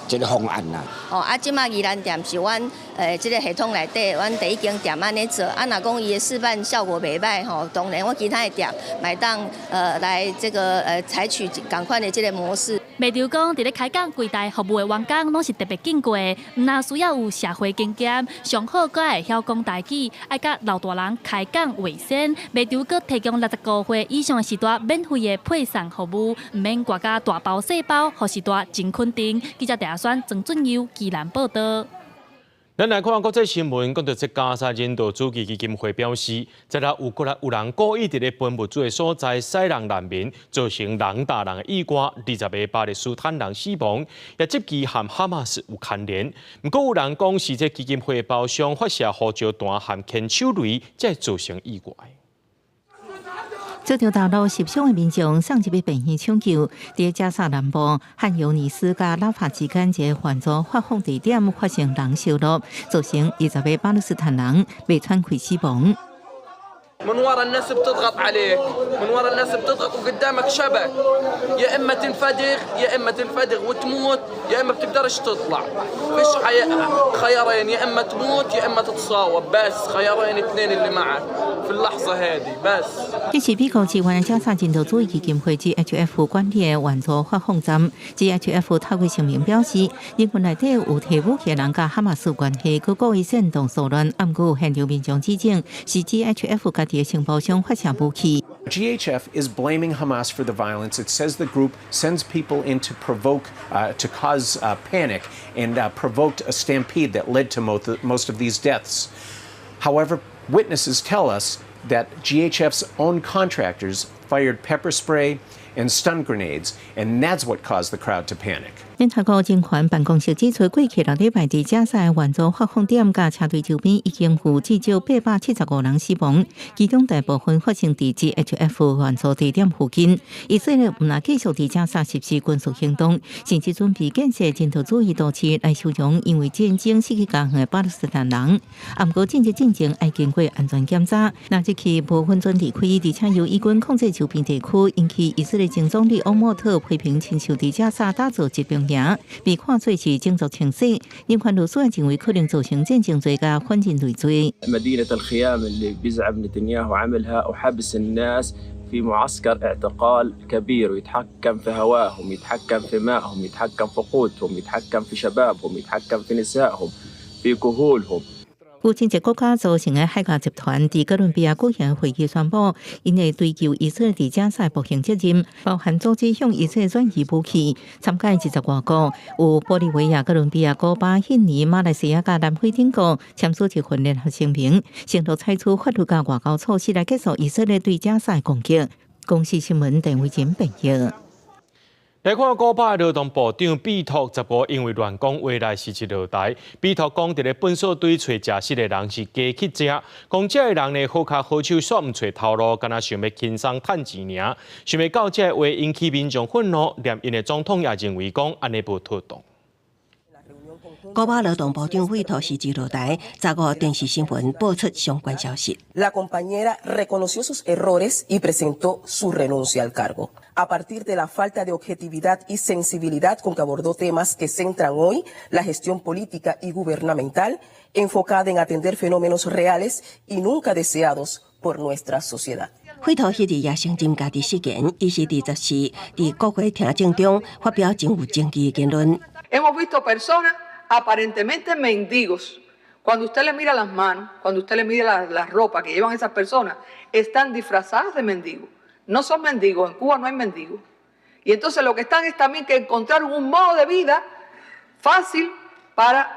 一個方案啦。哦，啊，這馬宜蘭店是阮這個系統內底，阮第一間店按呢做。啊，若講伊的示範效果袂䆀吼，當然阮其他的店嘛會當來這個採取仝款的這個模式。賣場講，佇咧開講櫃台服務的員工攏是特別經過的，毋但需要有社會經驗，上好閣會曉講台語，愛佮老大人開講為先。賣場閣提供65歲以上的序大免費的配送服務，毋免掛佮大包細包，予序大真肯定。記者鄭阿選、曾俊佑、基隆報導。咱來看國際新聞，講著這加沙人道主義基金會表示，昨日有國有人故意佇咧分物資的所在使人難民，造成人打人的意外，20個巴勒斯坦人死亡，也質疑和哈馬斯有牽連。毋過有人講是這基金會包商發射胡椒彈和牽手雷，才造成意外。這條道路受傷的民眾送入去病院搶救，佇加沙南部漢尤尼斯佮拉法之間一個援助發放地點發生人燒爐，造成20個巴勒斯坦人袂喘氣死亡。 من ورا الناس بتضغط عليك، من ورا الناس بتضغط وقدامك شبك، يا اما تنفدغ يا اما تنفدغ وتموت يا اما بتقدرش تطلع. فيش خيارين، يا اما تموت يا اما تتصاوب، بس خيارين اثنين اللي معك. في اللحظة هذه بس。這是美國支援加沙人道主義基金會 GHF 管理的援助發放站。GHF 透過聲明表示，人群內底有提武器的人佮哈馬斯關係，閣故意煽動騷亂，毋過有現場民眾指證是 GHF 家己的承包商發射武器。 GHF is blaming Hamas for the violence. It says the group sends people in to provoke, to cause panic, and provoked a stampede that led to most of these deaths. However, witnesses tell us that GHF's own contractors fired pepper spray and stun grenades, and that's what caused the crowd to panic. 聯合國人權辦公室指出，過去6禮拜佇加沙援助發放點佮車隊周邊已經有至少875人死亡，其中大部分發生佇 GHF 援助地點附近。以色列毋但繼續佇加沙實施軍事行動，甚至準備建設人道主義都市來收容因為戰爭失去家園的巴勒斯坦人。毋過進入進前愛經過安全檢查，若入去無允准離開，而且由以軍控制周邊地區，引起以色列前總理歐默特批評，親像佇加沙打造集中營，被看做是種族清洗。人權律師認為可能造成戰爭罪佮反人類罪。 مدينة الخيام اللي بيزعم نتنياهو عملها وحبس الناس في معسكر اعتقال كبير ويتحكم في هواهم، يتحكم في مائهم، يتحكم في قوتهم، يتحكم في شبابهم، يتحكم في نسائهم، في كهولهم。有真濟國家組成的海牙集團佇哥倫比亞舉行會議宣布，𪜶會追究以色列佇加沙暴行責任，包含阻止向以色列轉移武器。參加20外國，有玻利維亞、哥倫比亞、古巴、印尼、馬來西亞佮南非等國簽署一份聯合聲明，承諾採取法律佮外交措施來結束以色列對加沙的攻擊。公視新聞鄧偉珍編譯。來看古巴的勞動部長比托15因為亂講話來辭職落台。比托講，佇咧糞埽堆揣食食的人是雞去食，講這个人呢好跤好手煞毋揣頭路，敢若想欲輕鬆趁錢爾。想袂到這个話引起民眾憤怒，連𪜶的總統也認為講按呢無妥當。古巴勞動部長費托辭職落台，15電視新聞報出相關消息。 La compañera reconoció sus errores y presentó su renuncia al cargo. A partir de la falta de objetividad y sensibilidad con que abordó temas que centran hoy la gestión política y gubernamental, enfocada en atender fenómenos reales y nunca deseados por nuestra sociedad. 費托彼日也承認家己失言，伊是佇14佇國會聽證中發表真有爭議的言論。 Hemos visto personas aparentemente mendigos. Cuando usted le mira las manos, cuando usted le mira la ropa que llevan esas personas, están disfrazadas de mendigos. No son mendigos, en Cuba no hay mendigos. Y entonces lo que están es también que encontraron un modo de vida fácil para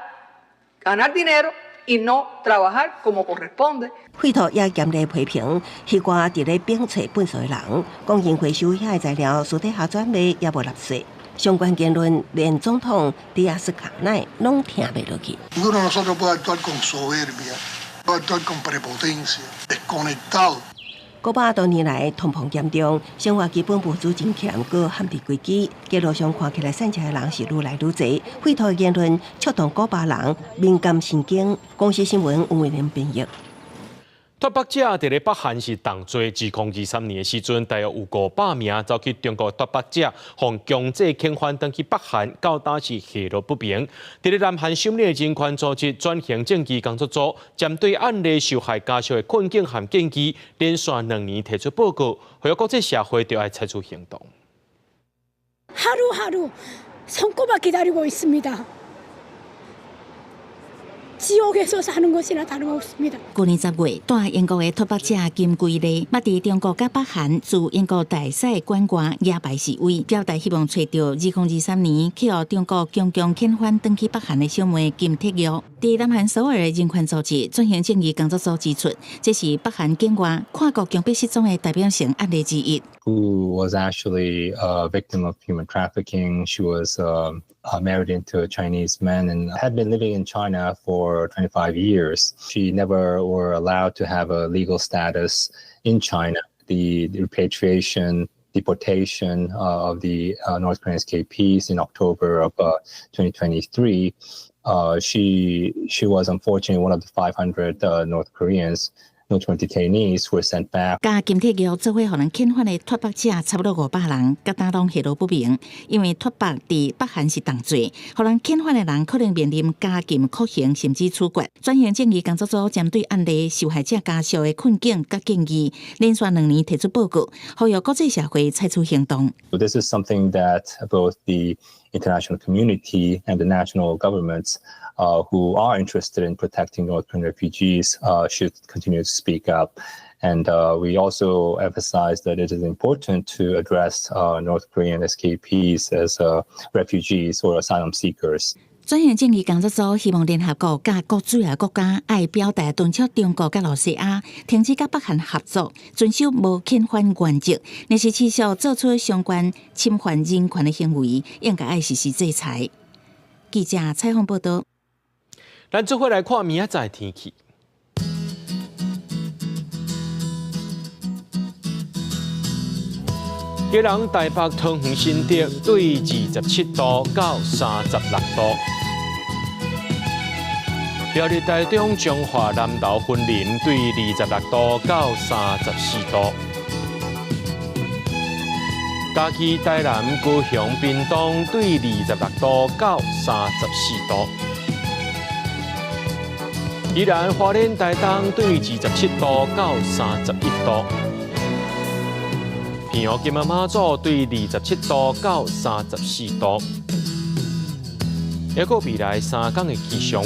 ganar dinero y no trabajar como corresponde. 費托也嚴厲批評，彼寡佇咧反揣糞埽的人，講𪜶回收遐个材料，私底下轉賣也無納稅。相關言論，連總統迪亞斯卡奈攏聽袂落去。 Ninguno de nosotros puede actuar con soberbia, puede actuar con prepotencia, desconectado. 古巴多年來通膨嚴重，生活基本物資真儉，閣陷佇危機。街路上看起來散食的人是愈來愈濟。費托的言論觸動古巴人敏感神經。公視新聞吳偉玲編譯。脫北者佇咧北韓是重罪，2023年的時陣，大約有500名走去中國脫北者，予強制遣返轉去北韓，到今是下落不明。佇咧南韓審理的人權組織轉型正義工作組，針對案例受害家屬的困境和建議，連續2年提出報告，呼籲國際社會著愛採取行動。 하루하루 손꼽아 기다리고 있습니다. 지옥에서 사는 것이나 다름없습니다. 舊年10月，蹛英國的脫北者金圭麗，捌佇中國佮北韓駐英國大使館外舉牌示威，表達希望揣著2023年去予中國強強遣返轉去北韓的小妹金鐵玉。佇南韓首爾的人權組織轉型正義工作組指出，這是北韓境外跨國強迫失蹤的代表性案例之一。 Who was actually a victim of human trafficking? She was married into a Chinese man and had been living in China for 25 years. She never were allowed to have a legal status in China. The repatriation, deportation of the North Korean escapees in October of 2023, she was unfortunately one of the 500 North Koreans North Korean detainees were sent back. 佮金鐵玉做伙予人遣返的脫北者差不多500人，佮今攏下落不明。因為脫北佇北韓是重罪，予人遣返的人可能面臨監禁、酷刑，甚至處決。轉型正義工作組針對案例受害者家屬的困境佮建議，連續2年提出報告，呼籲國際社會採取行動。 This is something that both the international community and the national governments who are interested in protecting North Korean refugees should continue to speak up. And we also emphasize that it is important to address North Korean escapees as refugees or asylum seekers. 轉型正義工作組希望聯合國佮各主要國家愛表達敦促中國佮羅西亞停止佮北韓合作，遵守無遣返原則，若是持續做出相關侵犯人權的行為，應該愛實施制裁。記者採訪報導。咱做伙來看明仔載天氣。基隆、台北、桃園、新竹對27度到36度。苗栗、台中、彰化、南投、雲林對26度到34度。嘉義、台南、高雄、屏東對26度到34度。宜蘭、花蓮、台東對27度到31度。澎湖、金門、馬祖對27度到34度。抑閣未來3工的氣象。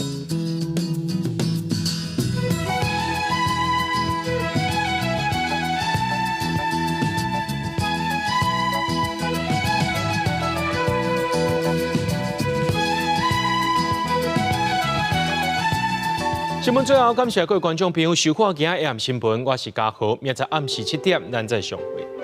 新聞最後，感謝各位觀眾朋友收看今仔日新聞，我是嘉豪，明仔暗時7點，咱再相會。